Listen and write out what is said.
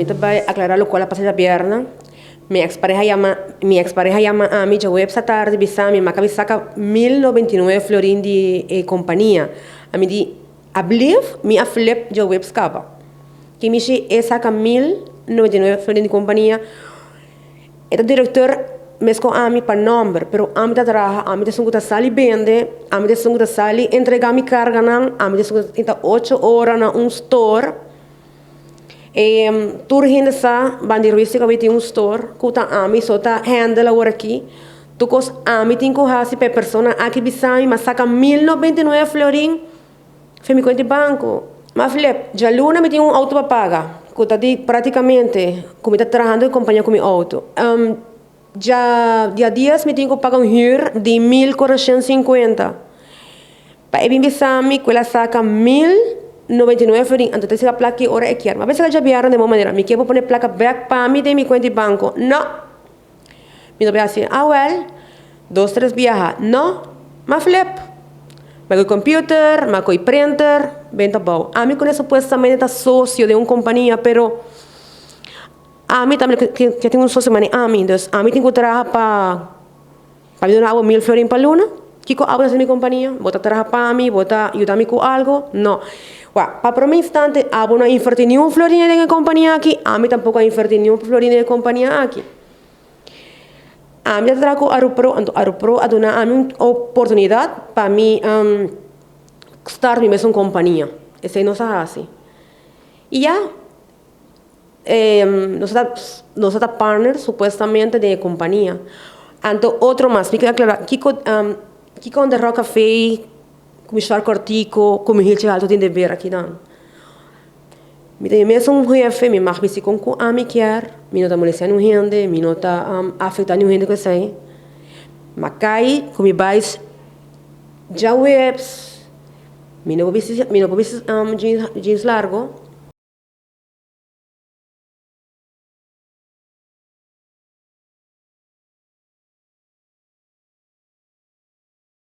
ta bai aclara locual a pasa djabièrnè. Mi ex pareha yama mi ex pareha yama ami djaweps atardi bisa mi maka mi saca 1099 florin di e compania. Ami di ablief mi a flip djaweps caba. Ki mishi e saca 1099 florin di compania. E ta director mesco ami pa nomber, pero ami ta traha, ami ta esun cu ta sali bende, ami ta esun cu ta sali entrega mi carganan, ami ta esun cu ta sinta ocho ora na un store. E tur hende sa banda di Ruiz cu tin un store cu ta ami so ta handle awor aki. Tur cos ami tin cu haci pa e persona aki bisa mi, m'a saca 1099 florin for mi cuenta di banco. M'a flip, djaluna mi tin un auto pa paga cu ta di practicamente cu mi ta trahando den compania cu mi auto. Dja dia dies mi tin cu paga un huur di 1450. Pa e bin bisa mi cu el a saca 1099 florin, anto ta saca placa ki ora e kier. Ma pensa djabièrnè den bo manera, mi kier bo pone placa bek pa mi den mi cuenta di banco. No! Mi no por haci, ah wel, dos tres biaha. No! M'a flip. M'a coy computer, m'a coy printer, benta abou. Ami cu ne supuestamente ta socio den un compania, pero ami tambe ke tin un socio mane ami. Dus ami tin cu traha pa. Pa mi duna abo 1000 florin pa luna? Kiko abo ta hasi mi kompania? Bo ta traha pa mi? Bo ta yuda mi ku algo? No. Wak, pa prome instante abo no a inverti niun florin den e kompania aki, ami tampoko a inverti niun florin den e kompania aki. Ami ta traha ku Arupro, anto Arupro a duna ami un oportunidat pa mi start mi mesun kompania. Esei nos a hasi. I ya. Nos ta nos ta partner supuestamente den e kompania. Anto otro mas mi ke aklará kiko kiko On The Rock Café ku mi shòrt kòrtiku ku mi hilchi haltu tin deber akinan. Mi ta mi mesun hefe mi mag bisti kon ku ami kier mi no ta molestiá niun hende mi no ta afektá niun hende ku esei. Ma kai ku mi bai djaweps mi no por bisti mi no por bisti jeans jeans largo.